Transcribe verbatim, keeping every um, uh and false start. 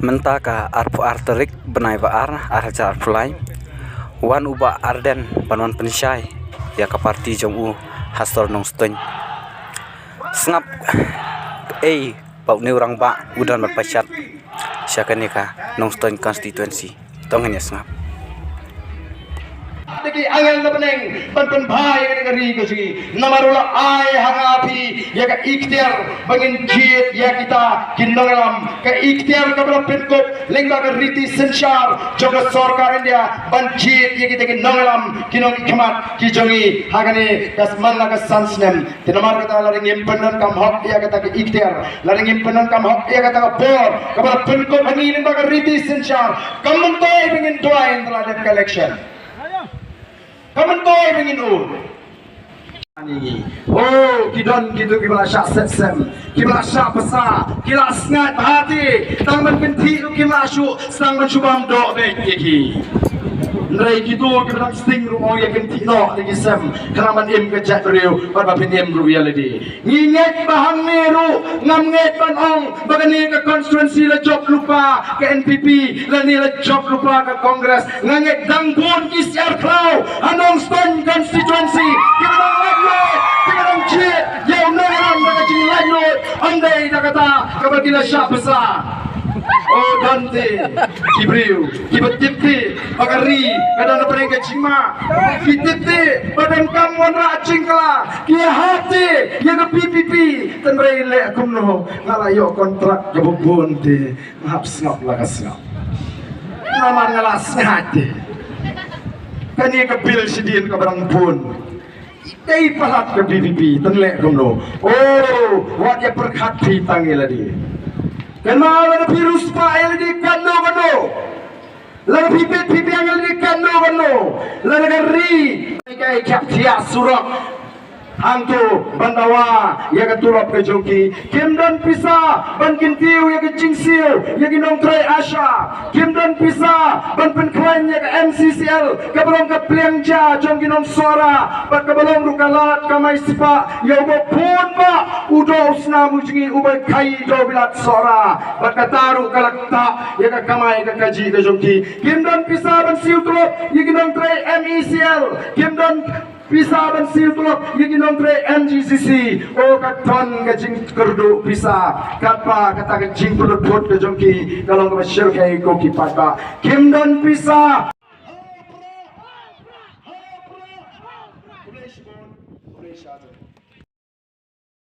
Mynta ka arphew ar tarik bnai ba ar, ar hajar arphew lai, wan u Bah Ardent ban wan pynshai ïa ka party jong u ha sor Nongstoiñ. Sngap ei ba une u rangbah u don ban pyrshah sha kane ka Nongstoiñ constituency. To ngin ïa sngap. Te ki angel na bneng ban pynbha ïa kane ka ri ka jong ngi. Namar u la ai ha nga phi ïa ka iktiar ba ngin jied ïa kita ki nongïalam. Ka iktiar kaba la pynkup lyngba ka riti synshar jong ka sorkar India ban jied ïa kita ki nongïalam, ki nongkhmat ki jong ngi ha kane ka man la ka san snem. Te namar kata lada ngim pyndonkam hok ïa kata ka iktiar, lada ngim pyndonkam hok ïa kata ka bor kaba la pynkup ha ngi lyngba ka riti synshar, kam myntoi ba ngin duwai ynda la dep ka election. Kam myntoi ba ngin ud. Oh, ki don kito kiba la shah set sem, kiba la shah bsa, ki la sngaid bha te, tang ban kynthih ruh kim lah shuh, tang ban shu bam doh beit ïa ki. Hynrei kito kiba dang sting ruh ong ïa kynthih noh ïa ki sem, khnang ban im ka jaitbynriew bad ba phin im ruh ïa lade. Ngi ngeit ba hangne ruh ngam ngeit ban ong ba kane ka constituency la jop lypa ka N P P lane la jop lypa ka Congress. Nga ngeit dang bun ki syiar khlaw ha Nongstoiñ constituency kiba dang laitluid, kiba dang jied ïa u nongïalam da ka jinglaitluid, ym dei da kata kaba ki la shah bsa. Oh, don te ki briew kiba tip te ba ka ri ka don hapdeng ka jingma. Ki tip te ba donkam wanrah jingkylla, ki hap te ïa ka V P P. Hynrei leh kumno, nga la ïoh kontrak kaba bun te, nga hap sngap la ka sngap. Namar nga la sngaid te. Kane ka bill shadien kaba dang bun, dei palat ka V P P, te leh kumno? Oh, wat ïa pyrkhat phi tang ïa lade. Kynmaw, lada phi riewspah ïa lade katno katno, lada phi bit phi biang ïa lade katno katno, lada ka ri kai ka thiah surok, hangto ban dawa ïa ka tulop ka jong ki. Kim don pisa ban kyntiew ïa ka jingsiew ïa ki nongtrei ASHA. Kim don pisa ban pynkhlaiñ ïa ka M C C L kaba long ka pliang ja jong ki nong Sohra bad kaba long ruh ka lad kamai shipa ïa uba bun bah u doh u snam u jngi uba khaii doh bilat Sohra. Bad kata ruh ka la ktah ïa ka kamai ka kajih ka jong ki. Kim don pisa ban siew tulop ïa ki nongtrei M E C L. Kim don pisa ban siew tulop ïa ki nongtrei M G C C. Oh, ka don ka jingkyrduh pisa. Katba kata ka jingpynlut phut ka jong ki ka long kaba shyrkhei ko ki paidbah. Kim don pisa.